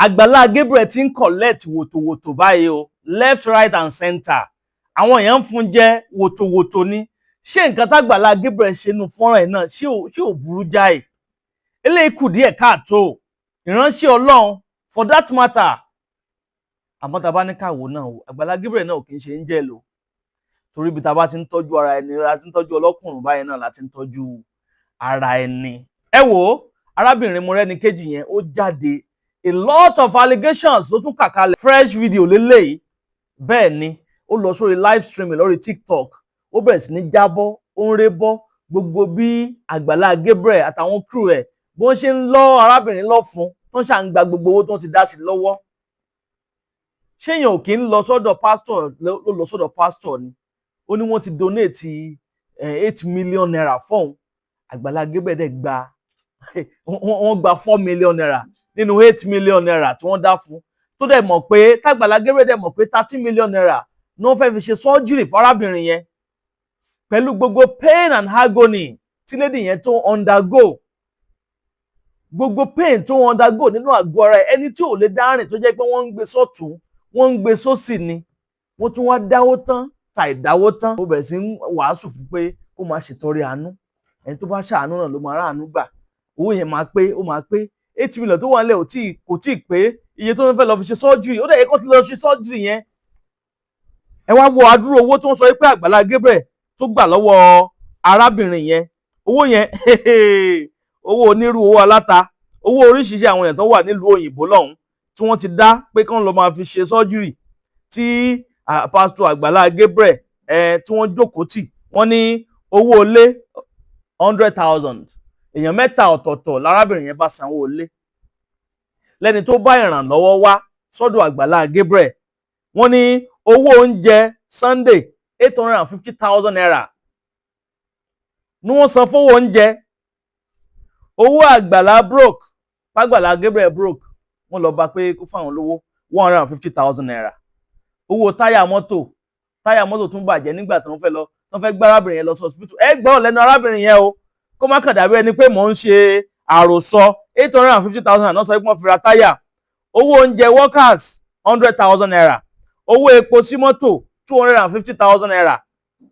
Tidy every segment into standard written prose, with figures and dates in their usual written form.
Àgbàlá Gabriel ti ń collect wòtòwòtò báyìí o, left, right and center. Àwọn èèyàn ń fún jẹ wòtòwòtò ni. Ṣé nǹkan tágbàlá Gabriel ṣe nu fọ́nrán ẹ̀ náà, ṣé ò burú jáì? Eléyìí kù díẹ̀ káàtó, ìránṣẹ́ Ọlọ́run for that matter. Àmọ́ tá a bá ní káwọ́ náà o, Àgbàlá Gabriel náà ò kì í ṣe angel o, torí ibi tá a bá ti ń tọ́jú ara ẹni, la ti ń tọ́jú ọlọ́kùnrin báyìí náà la ti ń tọ́jú ara ẹni. Ẹ wò ó, arábìnrin Mọ́rẹ́níkejì yẹn, ó jáde, a lot of allegations ló tún kà kalẹ̀. Fresh video lélẹ́yìí. Bẹ́ẹ̀ ni ó lọ sórí live streaming lórí TikTok, ó bẹ̀rẹ̀ sí ní jábọ́, ó ń rébọ́ gbogbo bí Àgbàlá Gabriel àtàwọn crew ẹ̀ bí wọ́n ṣe ń lọ arábìnrin lọ́fun, tó ń ṣà ń gba gbogbo owó tó ti dá sí lọ́wọ́. Ṣéèyàn ò kí ń lọ sọ́dọ̀ pásítọ̀? Ló lọ sọ́dọ̀ pásítọ̀ ni. Ó ní wọ́n ti donate ₦8 million fóun. Àgbàlá Gabriel dẹ̀ gba, wọ́n gba ₦4 million nínú ₦8 million tí wọ́n dá fún, tó dẹ̀ mọ̀ pé tágbàlá Gabriel dẹ̀ mọ̀ pé ₦13 million ní wọ́n fẹ́ fi ṣe surgery fárábìnrin yẹn, pẹ̀lú gbogbo pain and agony tí lady yẹn tó undergo, gbogbo pain tó undergo nínú àgọ́ ara ẹ̀, ẹni tí ò lè dá rìn, tó jẹ́ pé wọ́n ń gbé sọ́tún, wọ́n ń gbé sósì ni. Wọ́n tún wá dáwó tán, tàì dáwó tán, ó bẹ̀rẹ̀ sí ń wàásù fún pé kó máa ṣètọrẹ àánú. Ẹni tó bá ṣàánú náà ló máa ráàánú gbà. Owó yẹn máa pé, ó máa pé. 8 million tó wà nílẹ̀ kò tí ì pé iye tó ń fẹ́ lọ fi ṣe surgery. Ó dẹ̀ yẹ kó ti lọ ṣe surgery yẹn. Ẹ wá wo àdúró owó tó ń sọ pé Àgbàlá Gabriel tó gbà lọ́wọ́ arábìnrin yẹn. Owó yẹn, owó onírú, owó aláta, owó oríṣiríṣi àwọn èèyàn tó wà nílùú òyìnbó lọ́hùn tí wọ́n ti dá pé kán lọ máa fi ṣe surgery, tí pásítọ̀ Àgbàlá Gabriel tí wọ́n jókòó tì. Wọ́n ní owó ilé 100,000, èèyàn mẹ́ta ọ̀tọ̀ọ̀tọ̀ lárábìnrin yẹn bá sanwó ilé lẹ́ni tó bá ìrànlọ́wọ́ wá sọ́dọ̀ Àgbàlá Gabriel. Wọ́n ní owó oúnjẹ Sunday, ₦850,000 ní wọ́n san fowó oúnjẹ. Owó Àgbàlá broke, pàgbàlá Gabriel broke, wọ́n lọ bá pé kó fáwọn lówó ₦150,000. Owó táyà mọ́tò, táyà mọ́tò tún bàjẹ́ nígbà tí wọ́n fẹ́ lọ, wọ́n fẹ́ gbé arábìnrin yẹn lọ sí hospital. Ẹ gbọ́ lẹ́nu arábìnrin yẹn o, kó má kàn dàbí ẹni pé mò ń ṣe àròsọ. 850,000 náà sọ pé wọ́n fi ra táyà. Owó oúnjẹ workers, ₦100,000. Owó epo sí mọ́tò, ₦250,000.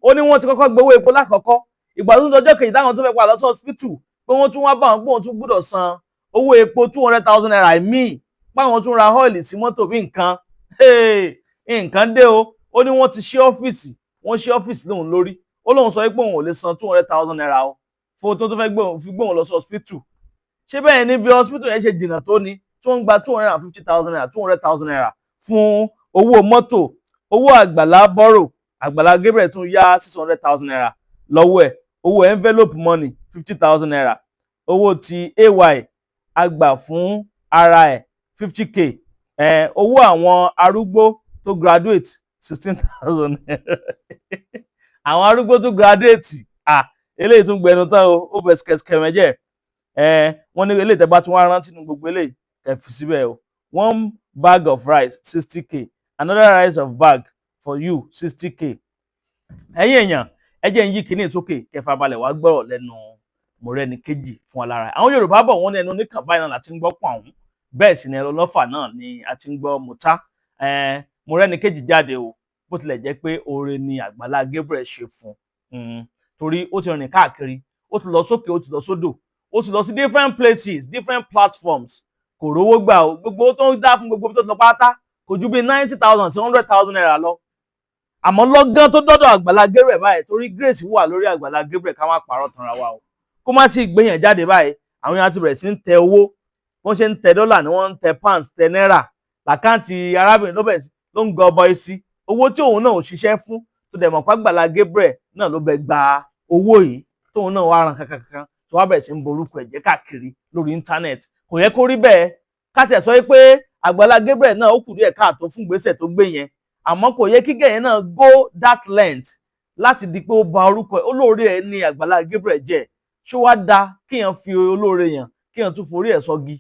Ó ní wọ́n ti kọ́kọ́ gbowó epo lákọ̀ọ́kọ́. Ìgbà tó ń dọjọ́ kejì táwọn tó fẹ́ padà lọ sí hospital, pé wọ́n tún wá bá wọn pé wọ́n tún gbọ́dọ̀ san owó epo ₦200,000 míì, páwọn tún ra oil sí mọ́tò. Bí nǹkan nǹkan dé o. Ó ní wọ́n ti ṣí ọ́fíìsì, wọ́n ṣí ọ́fíìsì lóun lórí. Ó lóun sọ pé òun ò lè san ₦200,000 o fún tó fẹ́ fi gbóhùn lọ sí hospital. Ṣé bẹ́ẹ̀ ni bí hospital yẹn ṣe jìnnà tó ni tí wọ́n ń gba ₦250,000, ₦200,000 fún owó mọ́tò? Owó Àgbàlá borrow, Àgbàlá Gabriel tún yá ₦600,000 lọ́wọ́ ẹ̀. Owó envelope money, ₦50,000. Owó ti ay àgbà fún ara ẹ̀, 50K. Owó àwọn arúgbó tó graduate, ₦16,000. Àwọn arúgbó tó graduate, ah, eléyìí tún gbẹnu tán o, ó bẹ skẹskẹ mẹjẹ. Wọ́n ní eléyìí tẹ́ bá tún wá rántí nínú gbogbo eléyìí, kẹ́ fi síbẹ̀ o. One bag of rice, 60K. Another rice of bag for you, 60K. Ẹ̀yin èèyàn, ẹ jẹ́ ń yí kinní sókè kẹfà balẹ̀ wá gbọ́rọ̀ lẹ́nu Mọ́rẹ́níkejì fún alára. Àwọn Yorùbá bọ̀, wọ́n ní ẹnu oníkàn báyìí náà láti ń gbọ́ pọ̀ àwọn, bẹ́ẹ̀ sì ni ẹnu ọlọ́fà náà ni a ti ń gbọ́ mùtá. Mọ́rẹ́níkejì jáde o. Bó tilẹ̀ jẹ́ pé oore ni Àgbàlá Gabriel ṣe fún un, torí ó ti rìn káàkiri, ó ti lọ sókè, ó ti lọ sódò, ó ti lọ sí different places, different platforms, kò rówó gbà o. Gbogbo owó tó ń dá fún, gbogbo tó ti lọ pátá, kò ju bí 90,000 sí ₦100,000 lọ. Àmọ́ lọ́gán tó dọ́dọ̀ Àgbàlá Gabriel báyìí, torí grace wà lórí Àgbàlá Gabriel, ká má parọ́ tanra wa o, kó má sì gbéyàn jáde báyìí, àwọn èèyàn ti bẹ̀rẹ̀ sí ń tẹ owó. Wọ́n ṣe ń tẹ dọ́là ni wọ́n ń tẹ pounds, tẹ náírà l'account arábìnrin ló bẹ̀rẹ̀ ló ń gọbọ sí owó tí òun náà ò ṣiṣẹ́ fún, tó dẹ̀ mọ̀ pé Àgbàlá Gabriel náà ló bẹ gba owó yìí, tóun náà wá ran kankankan, tó wá bẹ̀rẹ̀ sí ń borúkọ ẹ̀ jẹ́ káàkiri lórí íńtánẹ́ẹ̀tì. Kò yẹ kó rí bẹ́ẹ̀. Ká tiẹ̀ sọ pé Àgbàlá Gabriel náà, ó kù díẹ̀ káàtó fún ìgbésẹ̀ tó gbé yẹn, àmọ́ kò yẹ kí gẹ̀yẹ́ náà go that length láti di pé ó ba orúkọ ẹ̀. Olóore ẹ̀ ní Àgbàlá Gabriel jẹ́. Ṣó wá da kéèyàn fi olóore yàn, kéèyàn tún forí ẹ̀ sọ́gi?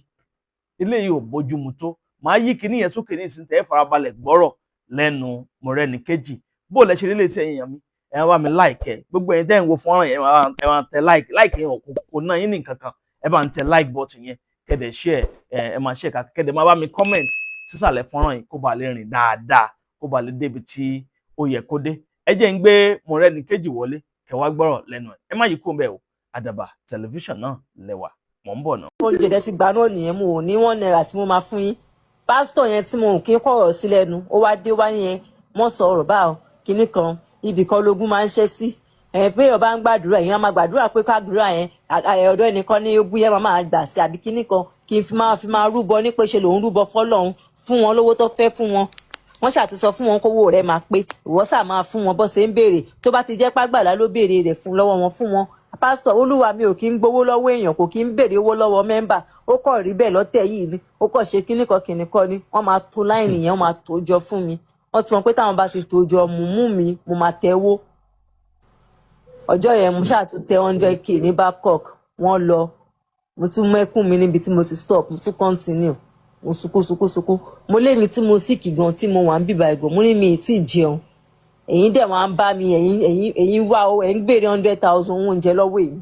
Eléyìí ò bójúmu tó. Màá yí kinní yẹn sókè ní ìsìn tẹ́ ẹ farabalẹ̀ gbọ́rọ̀ lẹ́nu Mọ́rẹ́níkejì. Bó lẹ ṣe rí lè ṣe èèyàn mi, ẹ bá mi like ẹ. Gbogbo ẹ̀yin tẹ́ ń wo fọ́nrán yẹn, ẹ bá tẹ like. Like yẹn kò ná yín ní nǹkan kan. Ẹ bá ń tẹ like button yẹn, Kẹ́dẹ̀ share ẹ, ẹ máa share ká, kẹ́dẹ̀ máa bá mi comment sísàlẹ̀ fọ́nrán yìí, kó ba lè rìn dáadáa, kó ba lè débi tí ó yẹ kó dé. Ẹ jẹ́ ń gbé Mọ́rẹ́níkejì wọlé, kẹ́ wá gbọ́rọ̀ lẹ́nu ẹ̀. Ẹ má yí kúrò ńbẹ̀ o. Àdàbà Tẹlifíṣàn náà lẹ́wà, mò ń bọ̀ náà. Oúnjẹ dẹ ti gbà náà nìyẹn. Mo ò ní ₦1 tí mo máa fún yín. Pásítọ̀ yẹn tí mo kí ń kọ̀rọ̀ sí lẹ́nu, ó wá dé wá yẹn, wọ́n sọ ọ̀rọ̀ báwọn kinní kan, ibì kan lógún máa ń ṣẹ́ sí ẹ̀, pé ọba ń gbàdúrà, èèyàn máa gbàdúrà pé káàdúrà yẹn ọ̀dọ̀ ẹnìkan ní ogún yẹn máa gbà sí, àbí kinní kan, kí n fi máa rúbọ ní pé ṣe lòun rúbọ fọ́lọ́run, fún wọn lówó tó fẹ́ fún wọn. Wọ́n ṣàtúnṣọ fún wọn kówó rẹ̀ máa pé, ìwọ sáà máa fún wọn bó ṣe ń béèrè, tó bá ti jẹ́ pàgbàlá ló béèrè rẹ̀ fún lọ́wọ́ wọn, fún wọn. Pásítọ̀, olúwa mi ò kí ń gbowó lọ́wọ́ èèyàn, kò kí ń béèrè owó lọ́wọ́ member. Ó kọ̀ rí bẹ́ẹ̀ lọ́tẹ̀ yìí ni, ó kọ̀ ṣe kíní kan kíní kan ni. Wọ́n máa tó line yẹn, wọ́n máa tó jọ fún mi. Wọ́n ti mọ̀ pé táwọn bá ti tó jọ mú mi, mo máa tẹ́wó. Ọjọ́ yẹn mo ṣáà tún tẹ 100K ní Babcock, wọ́n lọ. Mo tún mẹ́kún mi níbi tí mo ti stop, mo tún continue, mo sunkún sunkún sunkún. Mo lé mi tí mo sick gan, tí mo wà ń bíbá ẹ̀gàn, mo ní mi ì tí ì jẹun, ẹ̀yin dẹ̀ wá ń bá mi, ẹ̀yin wá o, ẹ̀ ń béèrè 100,000 oúnjẹ lọ́wọ́ èmi.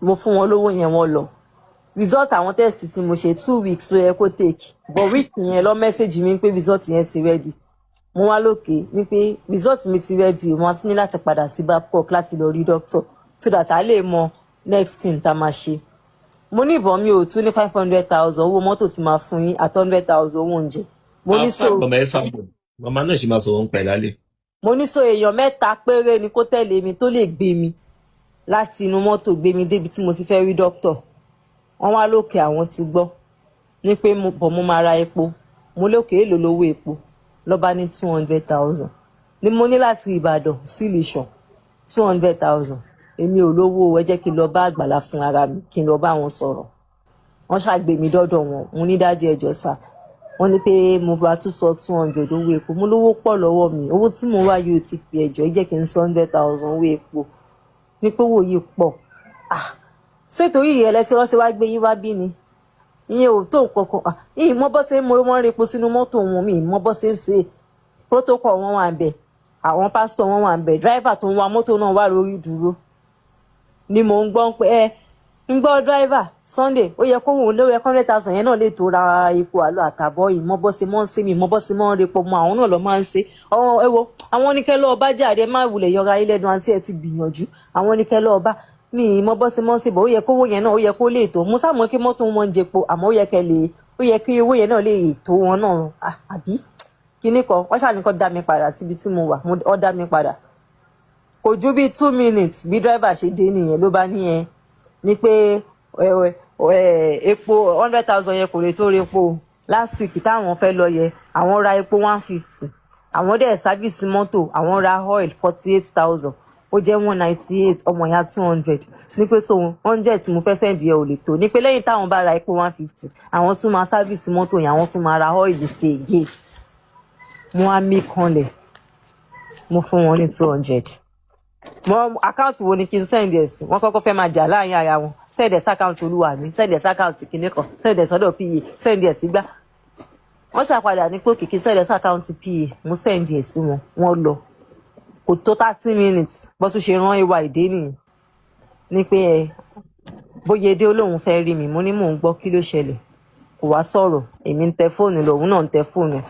Mo fún wọn lówó yẹn, wọ́n lọ. Result àwọn test tí mo ṣe, 2 weeks ló yẹ kó take, but week yẹn lọ message mi pé result yẹn ti ready. Mo wá lókè ní pé result mi ti ready, mo wá tún ní láti padà sí Babcock láti lọ rí doctor so that a lè mọ next thing tá a máa ṣe. Mo ní ìbọn mi ò tún ní 500,000 owó mọ́tò tí máa fún yín àti 100,000 owó oúnjẹ. Mo ní so Màmá ẹ sábò, màmá náà ṣì máa sọ̀rọ̀ ń pẹ̀ lálẹ́. Mo ní so èèyàn mẹ́ta péré ni kó tẹ̀lé mi tó lè gbé mi láti inú mọ́tò, gbé mi débi tí mo ti fẹ́ rí dókítà. Wọ́n wá lókè, àwọn ti gbọ́ ní pé mo bọ̀, mo máa ra epo. Mo lókè, èlò lówó epo? Lọ́ba ní 200,000 ni. Mo ní láti Ìbàdàn sí Ìlìṣàn, 200,000, èmi ò lówó. Ẹ jẹ́ kí n lọ bá Àgbàlá fún ara mi, kí n lọ bá wọn sọ̀rọ̀. Wọ́n ṣàgbé mi dọ́dọ̀ wọn. Mo ní, "Daddy, ẹ jọ̀ọ́ sà." Wọ́n ní pé mo bá tún sọ 200 owó epo. Mo lówó pọ̀ lọ́wọ́ mi, owó tí mo wá yóò ti pè. Ẹjọ́, ẹ jẹ́ kí n sọ 100,000 owó epo ní pé owó yìí pọ̀. Ah, ṣé torí ìyẹn lẹ́sẹ̀ wọ́n ṣe wá gbé yín wá bí ni? Ìyẹn ò tó nǹkan kan. Ah, ìyìn mọ́ bọ́ ṣe ń mọ wọ́n repo sínú mọ́tò wọn, mi mọ́ bọ́ ṣe ń ṣe protocol. Wọn wà ń bẹ̀, àwọn pásítọ̀ wọn wà ń bẹ̀, driver tó ń wa mọ́tò náà wà lórí ìdúró ni mò ń gbọ́ pé ẹ ń gbọ́ driver Sunday, ó yẹ kó wòun ló yẹ 100,000 yẹn náà lè tó ra epo àlọ́ àtàbọ̀ yìí. Mọ́ bọ́ ṣe mọ́ ń ṣe mi mọ́ bọ́ ṣe mọ́ ń repo mọ́, àwọn náà lọ́ máa ń ṣe. Ọ ẹ wo, àwọn oníkẹ́ lọ́ọ́ bá jáde, má wulẹ̀ yọra ilé ẹnu. Àǹtí, ẹ ti gbìyànjú. Àwọn oníkẹ́ lọ́ọ́ bá ní mọ́ bọ́ ṣe mọ́ ń ṣe bọ̀, ó yẹ kówó yẹn náà, ó yẹ kó lè tó. Mo sáà mọ̀ kí mọ́tò wọn ń jẹpo, àmọ́ ó yẹ kẹ́ lè, ó yẹ kí owó yẹn náà lè tó wọn náà àbí kíní kan. Wọ́n ṣàní kó dá mi padà síbi tí mo wà. Ó dá mi padà, kò ju bíi 2 minutes bí driver ṣe dé nìyẹn, ló bá ní ẹ ní pé epo 100,000 yẹn kò lè tó repo. Last week táwọn fẹ́ lọ yẹ, àwọn ra epo 150, àwọn dẹ̀ service mọ́tò, àwọn ra oil 48,000, ó jẹ́ 198, ọmọ ìyá 200 ní pé so 100 tí mo fẹ́ send yẹn ò lè tó, ní pé lẹ́yìn táwọn bá ra epo 150, àwọn tún máa service mọ́tò yẹn, àwọn tún máa ra oil sí again. Mo á mí kanlẹ̀, mo fún wọn ní 200. Mo account wo ni kí n send ẹ̀ sí? Wọ́n kọ́kọ́ fẹ́ máa jà láàrin ara wọn: send ẹ̀ sí account olúwa mi, send ẹ̀ sí account kìnìún kan, send ẹ̀ sọ́dọ̀ pa, send ẹ̀ sígbà. Wọ́n ṣàpadà ní pé kìkì send ẹ̀ sí account pa. Mo send ẹ̀ sí wọn, wọ́n lọ. Kò tó 30 minutes, bó tún ṣe rán ìwà ìdé nìyẹn ní pé ẹ bóyá dé, ó lóun fẹ́ rí mi. Mo ní mò ń gbọ́, kí ló ṣẹlẹ̀? Kò wá sọ̀rọ̀. Èmi ń tẹ fóònù lọ, òun náà ń tẹ fóònù ẹ̀.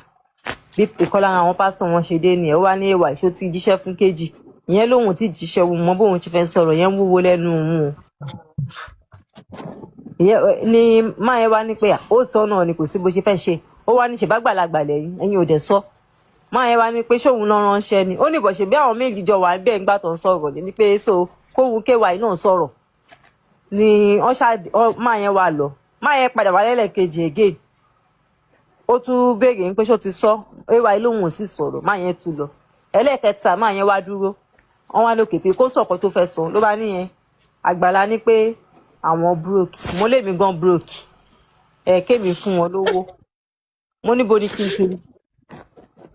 Bí ìkan lára àwọn pásítọ̀ wọn ṣe dé nìyẹn, ó wá ní ìwà ìṣó tí jíṣẹ́ fún kejì ìyẹn, lóun tí jíṣẹ́, òun mọ bóun ṣe fẹ́ sọ̀rọ̀ yẹn, ń wúwo lẹ́nu òun o. Ìyẹn ni máa yẹn wá ní pé ó sọ náà ni, kò sí bó ṣe fẹ́ ṣe. Ó wá ní ṣe bá gbàlagbà lẹ́yìn ẹ̀yin ò dẹ̀ sọ. Máa yẹn wá ní pé ṣóun lọ ránṣẹ́ ni, ó ní ìbọ̀ṣe bí àwọn méjì jọ wà bẹ́ẹ̀ ńgbà tó ń sọ̀rọ̀ ní pé so kóhun kéwàá náà sọ̀rọ̀ ni. Wọ́n ṣá máa yẹn wà lọ, máa yẹn padà wá lẹ́lẹ́kejì again, ó tún béèrè ní pé ṣó ti sọ ay lóhùn ò tí sọ̀rọ̀. Máa yẹn tún lọ ẹlẹ́ẹ̀kẹta, máa yẹn wá dúró, wọ́n wá lókè pé kó sọ̀kọ́ tó fẹ́ sọ. Ló bá níyẹn àgbàlá ní pé àwọn broke. Mo lèmi gan broke ẹ, kémi fún wọn lówó. Mo níbo ni kí n ti?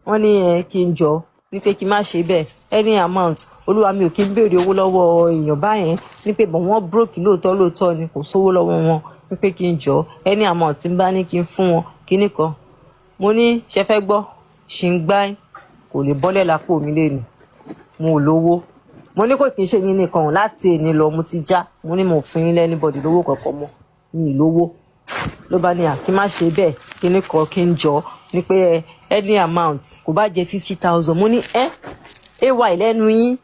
Wọ́n ní ẹ kí n jọ ní pé kí n má ṣe bẹ́ẹ̀, any amount, olúwa mi ò kí n béèrè owó lọ́wọ́ èèyàn báyẹn, ní pé bọ̀ wọ́n broke lóòótọ́ lóòótọ́ ni, kò sówó lọ́wọ́ wọn, ní pé kí n jọ, any amount tí n bá ní kí n fún wọn, kíní kan. Mo ní ṣe fẹ́ gbọ́, ṣì ń gbá kò lè bọ́lẹ̀ lápò mi lẹ́nu, mo ò lówó. Mo ní kò kí n ṣe yín nìkan, láti èní lọ mo ti já. Mo ní mo fún yín l'anybody lówó kankan mọ́. Mi Mi ì lówó. Ló bá ní à kí n má ṣe bẹ́ẹ̀, kíní kan, kí n jọ ní pé ẹ any amount, kò bá jẹ́ 50,000. Mo ní ẹ ay lẹ́nu yín,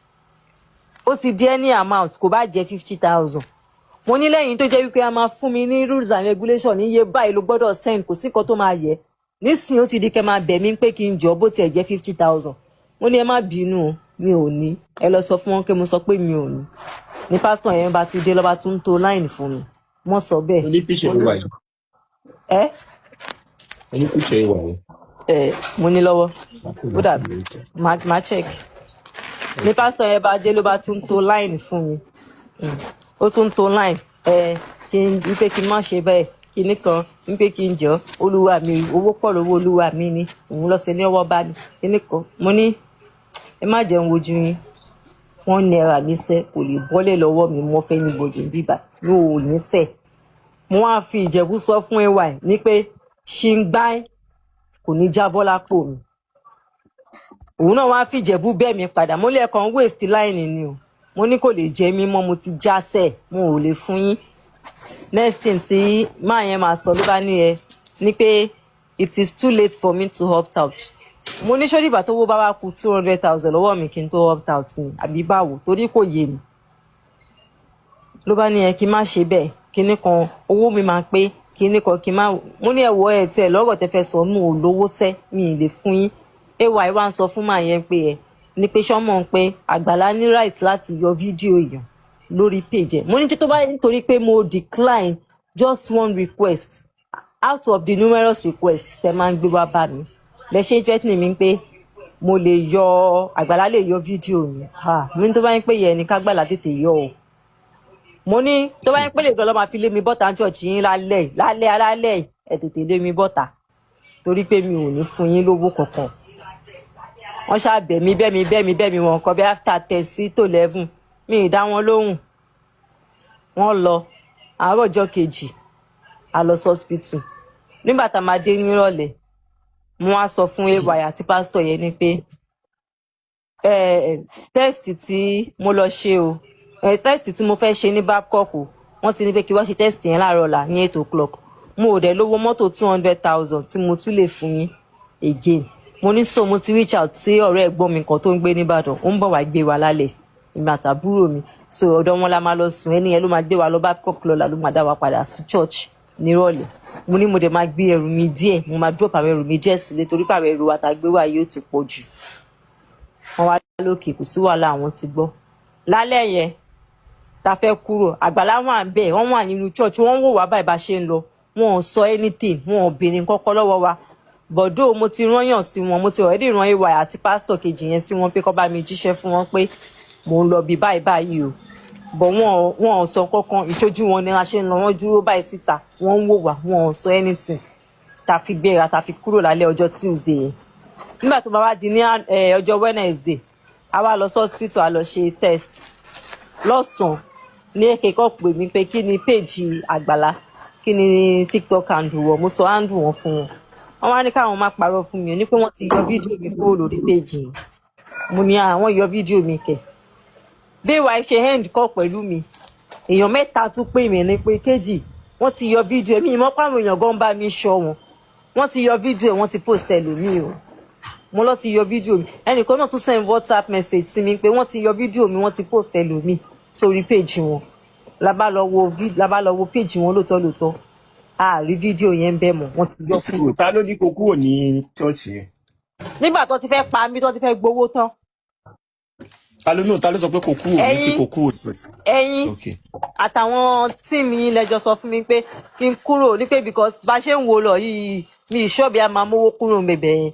ó ti di any amount, kò bá jẹ́ 50,000. Mo ní lẹ́yìn tó jẹ́ wípé a máa fún mi ní rules and regulation, ní iye báyìí ló gbọ́dọ̀ send, kò sí nǹkan tó máa yẹ. Nísìnyí, ó ti di kẹ́ máa bẹ̀ mí pé kí n jọ, bó tiẹ̀ jẹ́ 50,000. Mo ní ẹ má bínú o, mi ò ní. Ẹ lọ sọ fún wọn pé mo sọ pé mi ò ní. Ní pásítọ̀ yẹn bá tún dé, lọ́ba tún ń to line fún mi, wọ́n sọ bẹ́ẹ̀. Mo ní picture ìwà yìí. Ẹ Mo ní picture ìwà yìí. Ẹ mo ní lọ́wọ́, ó dà, má check. Ní pásítọ̀ yẹn bá dé, ló bá tún to line fún mi. Ó tún to line ẹ kí n wípé kí n má ṣe bẹ́ẹ̀, kíní kan, wípé kí n jọ olúwa mi, owó pọ̀ lówó olúwa mi ni òun lọ́sẹ̀ ní ọwọ́ bá ní kíní kan. Mo ní ẹ má jẹun wojú yín, ₦1 mi sẹ́ kò lè bọ́lẹ̀ lọ́wọ́ mi mọ́ fẹ́ ní bojì bíbà mi ò ní sẹ́. Mo wá fi Ìjẹ̀bú sọ fún ay ní pé ṣìngbáì kò ní jábọ́ lápò mi. Òun náà wá fi Ìjẹ̀bú bẹ́ mi padà. Mo lẹ́ẹ̀kan waste line ni o. Mo ní kò lè jẹ́ mímọ́, mo ti jásẹ̀, mo ò lè fún yín. Next thing tí máa yẹn máa sọ, ló bá ní ẹ ní pé it is too late for me to opt out. Mo ní sórí ìgbà tó wó bá wá ku 200,000 lọ́wọ́ mi kí n tó opt out ni, àbí báwo? Torí kò yé mi. Ló bá ní ẹ kí n má ṣe bẹ́ẹ̀, kinní kan, owó mi máa pé, kinní kan, kí n má. Mo ní ẹ wọ ẹ tiẹ̀ lọ́rọ̀ tẹ́ fẹ́ sọ, mi ò lówó sẹ́, mi ì lè fún yín. Ay wá ń sọ fún màá yẹn pé ẹ ní pé sọmọ pé Àgbàlá ní right láti yọ fídíò èèyàn lórí page ẹ. Mo ní tó bá nítorí pé mo decline just one request out of the numerous requests tẹ máa ń gbé wá bá mi, lẹ ṣe threatening mi pé mo lè yọ, Àgbàlá lè yọ fídíò mi. Mo ní tó bá ń pè yẹn ní kágbàlá tètè yọ o. Mo ní tó bá ń pè lè gan lọ́ máa fi lé mi bọ́ta ní church yín lálẹ́ lálẹ́ lálẹ́, ẹ tètè lé mi bọ́ta, torí pé mi ò ní fún yín lówó kankan. Wọ́n ṣáà bẹ̀ mí, bẹ̀ mí, bẹ̀ mí, bẹ̀ mí. Wọn kọ bí after 10 sí to 11, mi ì dá wọn lóhùn, wọ́n lọ. Àárọ̀ ọjọ́ kejì, a lọ sí hospital. Nígbà tá a máa dé nírọ̀lẹ́, mo wá sọ fún ay àti pásítọ̀ yẹn ni pé test tí mo lọ ṣe o, test tí mo fẹ́ ṣe ní Babcock o, wọ́n ti ní pé kí wọ́n ṣe test yẹn láàárọ̀ ọ̀la ní 8 o'clock. Mo ò dẹ̀ lówó mọ́tò 200,000 tí mo tún lè fún yín again. Mo ní so mo ti reach out sí ọ̀rẹ́ ẹ̀gbọ́n mi kan tó ń gbé nìbàdàn, ó ń bọ̀ wá gbé wa lálẹ́, ìgbà àtàbúrò mi. So ọ̀dọ̀ wọn la máa lọ sùn. Ẹni yẹn ló máa gbé wa lọ Babcock lọ́la, ló máa dá wa padà sí church nírọ̀lẹ́. Mo ní mo dẹ̀ máa gbé ẹrù mi díẹ̀, mo máa drop àwọn ẹrù mi díẹ̀ sílé, torí pé àwọn ẹrù wa tá a gbé wá yóò ti pọ̀ jù. Wọ́n wá lókè, kò sí wàhálà, àwọn ti gbọ́. Lálẹ́ yẹn tá a fẹ́ kúrò, Àgbàlá wà ń bẹ̀, wọ́n wà nínú church, wọ́n ń wò wá báyìí bá ṣe ń lọ. Wọn ò sọ anything, wọn ò béèrè kọ́kọ́ lọ́wọ́ wa bọ̀dọ̀. Mo ti rányàn sí wọn, mo ti already rán ay àti pásítọ̀ kejì yẹn sí wọn pé kó bá mi jíṣẹ́ fún wọn pé mò ń lọ bí báyìí báyìí o. Bọ̀ wọn ò sọ kankan. Ìṣojú wọn ni a ṣe ń lọ. Wọ́n dúró báyìí síta, wọ́n ń wò wá, wọn ò sọ anything tá a fi gbéra, tá a fi kúrò lálẹ́ ọjọ́ Tuesday yẹn. Nígbà tó bá wá di ní ọjọ́ Wednesday, a wá lọ sí hospital, a lọ ṣe test lọ́sàn-án. Ní èké kọ́ pè mí pé kí ni page Àgbàlá, kí ni TikTok handle wọn. Mo sọ handle wọn fún wọn. Wọ́n wá ní káwọn má parọ́ fún mi ò ní pé wọ́n ti yọ fídíò mi kúrò lórí page yẹn. Mo ní àwọn yọ fídíò mi kẹ̀? Bí wàá ṣe end call pẹ̀lú mi, èèyàn mẹ́ta tún pè mí ní pé kejì, wọ́n ti yọ fídíò mi. Ìmọ̀ pàwọn èèyàn gan bá mi ṣọ́ wọn. Wọ́n ti yọ fídíò ẹ̀, wọ́n ti post ẹlòmíì o. Mo lọ ti yọ fídíò mi. Ẹnìkan náà tún send WhatsApp message sí mi pé wọ́n ti yọ fídíò mi, wọ́n ti post ẹlòmíì sórí page wọn. La bá lọ wo page wọn, lóòótọ́ lóòótọ́, a rí fídíò yẹn ń bẹ̀ mọ́, wọ́n ti yọ kúrò. Ta ló ní kó kúrò ní church yẹn? Nígbà tó ti fẹ́ pa mí, tó ti fẹ́ gbowó tán. Ta ló náà, ta ló sọ pé kó kúrò ní kí Ẹ̀yin. kó kúrò ní church? Ẹ̀yin. Ok. Àtàwọn team yín lẹ́jọ́ sọ fún mi pé kí n kúrò ní pé because bá ṣe ń wo lọ yìí, mi ìṣọ́ọ̀bì á máa mówó kúrò ń bẹ̀bẹ̀ yẹn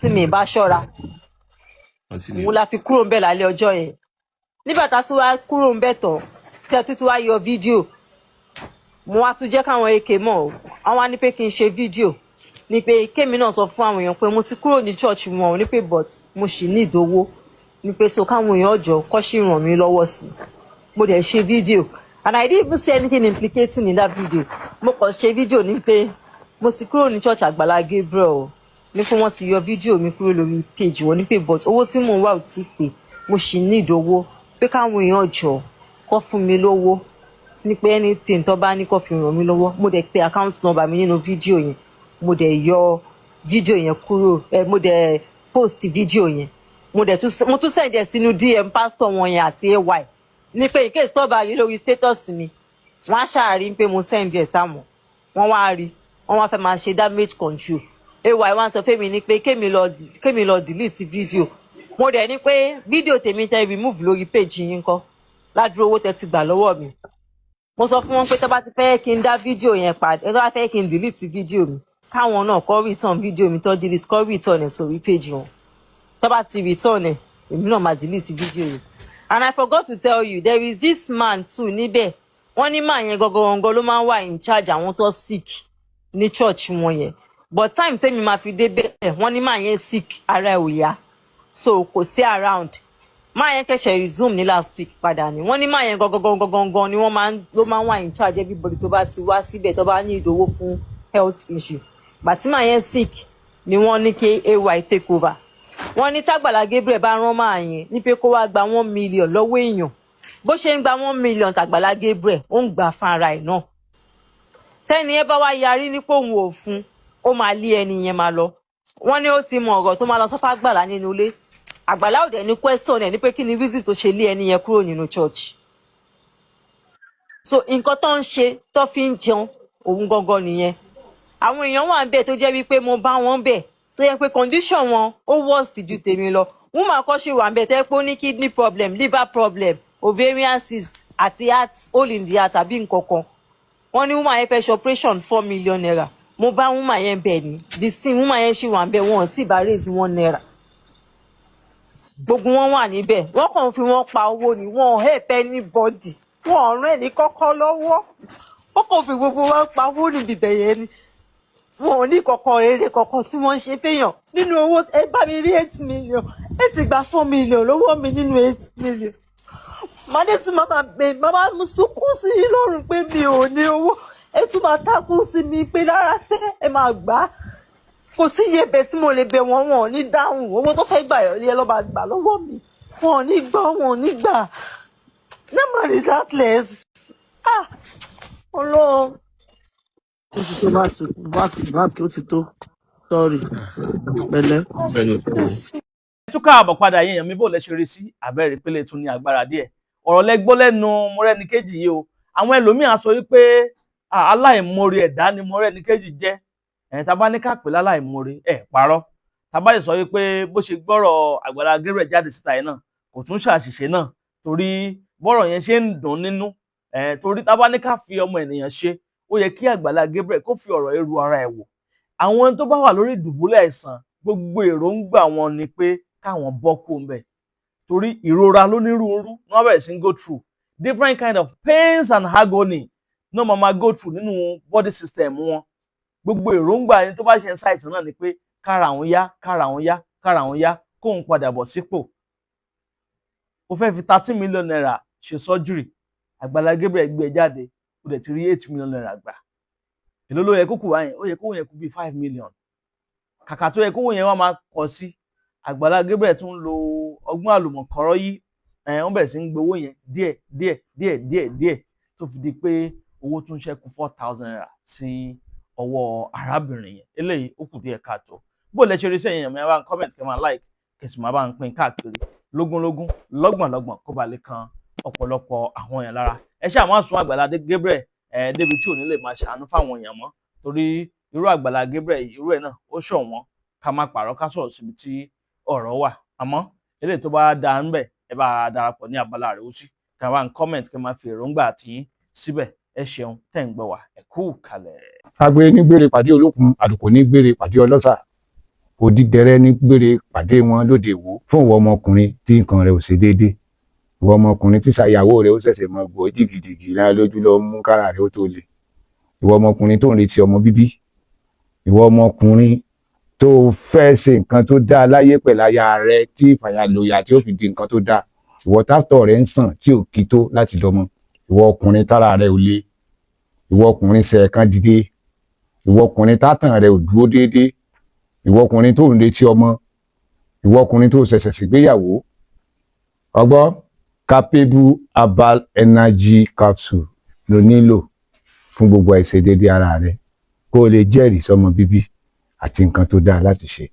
tí mi bá ṣọ́ra. Continue. Òun la fi kúrò ń bẹ̀ lálẹ́ ọjọ́ yẹn. Nígbà tá a tún wá kúrò ń bẹ̀ tán, tí a tún ti wá yọ fídíò, mo wá tún jẹ́ káwọn èké mọ̀ ọ́. Àwọn á ní pé kí n ṣe fídíò ní pé kémi náà sọ fún àwọn èèyàn pé mo ti kúrò ní church wọn ò ní pé, but mo sì ní ìdówó ní pé so káwọn èèyàn jọ kọ́ sì ràn mí lọ́wọ́ sí i. Mo dẹ̀ ṣe fídíò and I didn't even say anything implicating in that video. Mo kàn ṣe fídíò ní pé mo ti kúrò ní church Àgbàlá Gabriel o, ní pé wọ́n ti yọ fídíò mi kúrò lórí page wọn, ní pé but owó tí mò ń wá ò tí pé, mo sì ní ìdówó, pé káwọn èèyàn jọ kọ́ fún mi lówó. Ní pé anything tó bá ní kó fi ràn mí lọ́wọ́. Mo dẹ̀ pe account number mi nínú fídíò yẹn, mo dẹ̀ yọ fídíò yẹn kúrò ẹ, mo dẹ̀ post fídíò yẹn, mo dẹ̀ tún mo tún send ẹ̀ sínú DM pastor wọn yẹn àti AY, ní pé in case tó bá rí lórí status mi, wọ́n á ṣàárí pé mo send ẹ̀ sáwọn. Wọ́n wá rí, wọ́n wá fẹ́ máa ṣe damage control. AY wá sọ fẹ́mi ní pé kémi lọ delete fídíò. Mo dẹ̀ ní pé fídíò tèmi tẹ remove lórí page yín kọ́, ládùúró owó tẹ ti gbà lọ́wọ́ mi. Mo sọ fún wọn pé tó bá ti fẹ́ kí n dá fídíò yẹn padà, tó bá fẹ́ kí n delete fídíò mi, káwọn náà kọ́ return fídíò mi tó delete, kọ́ return ẹ̀ sórí page wọn. Tó bá ti return ẹ̀, èmi náà máa delete fídíò yìí. And I forgot to tell you, there is this man too níbẹ̀. Wọ́n ní man yẹn gangan ló máa ń wà in charge àwọn tó sick ní church wọn yẹn, but time tẹ́mi máa fi débẹ̀, wọ́n ní man yẹn sick, ara ẹ̀ ò yá, so kò sí around. Man yẹn kẹsẹ̀ resume ní last week padà ni. Wọ́n ní man yẹn gangan gangan gangan ni wọ́n máa ń ló máa ń wà in charge everybody tó bá ti wá síbẹ̀, tó bá ní ìdòwò fún health issue. Gbàtí man yẹn sick ni wọ́n ní kí AY take over. Wọ́n ní tágbàlá Gabriel bá rán man yẹn ní pé kó wá gba 1 million lọ́wọ́ èèyàn, bó ṣe ń gba 1 million tàgbàlá Gabriel, ó ń gbà fún ara ẹ̀ náà. Tẹ́ni ẹ bá wá yarí ní pé òun ò fún, ó máa lé ẹni yẹn máa lọ. Wọ́n ní ó ti mọ ọ̀rọ̀ tó máa lọ sọ́fà àgbàlá nínú ilé. Àgbàlá ò dẹ̀ ní question ẹ̀ ní pé kí ni reason tó ṣe lé ẹni yẹn kúrò nínú church. So nǹkan tó ń ṣe tó fi ń jẹun òun gangan nìyẹn. Àwọn èèyàn wà ń bẹ̀ tó jẹ́ wípé mo bá wọn bẹ̀, tó yẹ pé condition wọn ó worst ju tèmi lọ. Woman kan ṣì wà ń bẹ̀ tó yẹ pé ó ní kidney problem, liver problem, ovarian cyst àti heart hole in the heart àbí nǹkan kan. Wọ́n ní woman yẹn fẹ́ ṣe operation, ₦4 million. Mo bá woman yẹn bẹ̀ ní the same. Woman yẹn ṣì wà ń bẹ̀, wọn ò tí ì bá raise ₦1. Gbogbo wọn wà níbẹ̀, wọ́n kàn fi wọ́n pa owó ni. Wọn ò help anybody, wọn ò rán ẹni kọ́kọ́ lọ́wọ́. Wọ́n kàn fi gbogbo wọn pa owó níbi ibẹ̀ yẹn ni. Wọn ò ní kọ̀kọ̀ rere kọ̀kọ̀ tí wọ́n ń ṣe fẹ́yàn nínú owó. Ẹ bá mi rí 8 million, ẹ ti gba 4 million lọ́wọ́ mi nínú 8 million. Màdé tún máa bẹ, máa sunkún sí i lọ́rùn pé mi ò ní owó. Ẹ tún máa takú sí mi pé rárá sẹ́, ẹ máa gbà á. Kò sí iye bẹ̀ tí mo lè bẹ̀ wọ́n, wọn ò ní dáhùn. Owó tó fẹ́ gbà yọ ẹ lọ́ máa gbà lọ́wọ́ mi. Wọn ò ní gbọ́, wọn ò ní gbà. That man is heartless. Ah, Ọlọ́run. Ó ti tó, bá sì bá ó ti tó, sorry, pẹ̀lẹ́. Bẹ́ẹ̀ni, ó ti tó. Ẹ tún káàbọ̀ padà yín èèyàn mi. Bò lẹ ṣe rí sí abẹ́rẹ́ ìpele tún ní agbára díẹ̀. Ọ̀rọ̀ lẹ gbọ́ lẹ́nu Mọ́rẹ́níkejì yìí o. Àwọn ẹlòmíín á sọ wípé aláìmoore ẹ̀dá ni Mọ́rẹ́níkejì jẹ́. Ẹ̀ tá a bá ní ká pè láláìmoore, ẹ̀ parọ́. Tá a bá lè sọ wípé bó ṣe gbọ́rọ̀ Àgbàlá Gabriel jáde síta yìí náà, kò tún ṣàṣìṣe náà, torí bọ́rọ̀ yẹn ṣe ń dùn nínú ẹ̀, torí tá a bá ní ká fi ọmọ ènìyàn ṣe, ó yẹ kí Àgbàlá Gabriel kó fi ọ̀rọ̀ eru ara ẹ̀ wò. Àwọn tó bá wà lórí ìdùbúlẹ̀ àìsàn, gbogbo èròǹgbà wọn ni pé káwọn bọ́ kó ń bẹ̀, torí ìrora lónírúurú ní wọ́n bẹ̀rẹ̀ sí ń go through different kind of pains and agony ní wọ́n máa go through nínú body system wọn. Gbogbo èròǹgbà ẹni tó bá ṣe ń ṣàìsàn náà ni pé kára àwọn yá, kára àwọn yá, kára àwọn yá, kóun padà bọ̀ sípò. Ó fẹ́ fi ₦13 million ṣe surgery, Àgbàlá Gabriel gbé e jáde, ó dẹ̀ ti rí ₦8 million gbà. Èló ló yẹ kó kù wáyẹn? Ó yẹ kó yẹn kú bíi 5 million. Kàkà tó yẹ kó yẹn wá máa kọ sí, Àgbàlá Gabriel tún lo ọgbọ́n àlùmọ̀kọ́rọ́ yìí ẹ̀, wọ́n bẹ̀rẹ̀ sí ń gbowó yẹn díẹ̀ díẹ̀ díẹ̀ díẹ̀ díẹ̀, tó fi di pé owó tún ṣẹ́kù ₦4,000 sí ọwọ́ arábìnrin yẹn. Eléyìí ó kù díẹ̀ káàtó. Bó lẹ ṣe rí sẹ́yìn ẹ̀mí, ẹ bá ń comment, kẹ́ máa like, kẹ́ sì máa bá ń pín káàkiri lógúnlógún, lọ́gbọ̀nlọ́gbọ̀n, kó ba lè kan ọ̀pọ̀lọpọ̀ àwọn èèyàn lára. Ẹ ṣáà má sún Àgbàlá Gabriel ẹ débi tí ò ní lè máa ṣàánú fáwọn èèyàn mọ́, torí irú Àgbàlá Gabriel yìí, irú ẹ̀ náà ó ṣọ̀wọ́n. Ká má pààrọ̀, ká sọ̀rọ̀ síbi tí ọ̀rọ̀ wà. Àmọ́ eléyìí tó bá dáa ń bẹ̀, ẹ bá darapọ̀ ní abala àríwísí, kí a bá ń comment, kí a máa fi èròǹgbà àti síbẹ̀. Ẹ ṣeun tẹ́ ń gbọ́ wa, ẹ kú kalẹ̀. Agbe ní gbére pàdé olókun, àlùkò ní gbére pàdé ọlọ́sà, òdìdẹrẹ́ ní gbére pàdé wọn lóde Ìwó. Fún ìwọ ọmọkùnrin tí nǹkan rẹ̀ ò ṣe déédé, ìwọ ọmọkùnrin tí ṣàyàwó rẹ̀ ó ṣẹ̀ṣẹ̀ mọ gbọ́ jìgìjìgì lára lójú lọ mú kára rẹ̀ ó tó le, ìwọ ọmọkùnrin tó ń retí ọmọ bíbí, ìwọ ọmọkùnrin tó fẹ́ ṣe nǹkan tó dáa láyé pẹ̀lú aya rẹ tí ìfàyàlòyà tí ó fi di nǹkan tó dáa, ìwọ tátọ̀ rẹ̀ ń sàn tí ò kí tó láti dọmọ, ìwọ ọkùnrin tára rẹ̀ ò le, ìwọ ọkùnrin ṣẹ̀ẹ̀kan dìde, ìwọ ọkùnrin tátàn rẹ̀ ò dúró déédéé, ìwọ ọkùnrin tó ń retí ọmọ, ìwọ ọkùnrin tó ṣẹ̀ṣẹ̀ ṣègbéyàwó, ọgbọ́ Capable Herbal Energy Capsule. ló nílò fún gbogbo àìṣedéédé ara rẹ, kó o lè jẹ́rìí sọ́mọ bíbí àti nǹkan tó dáa láti ṣe.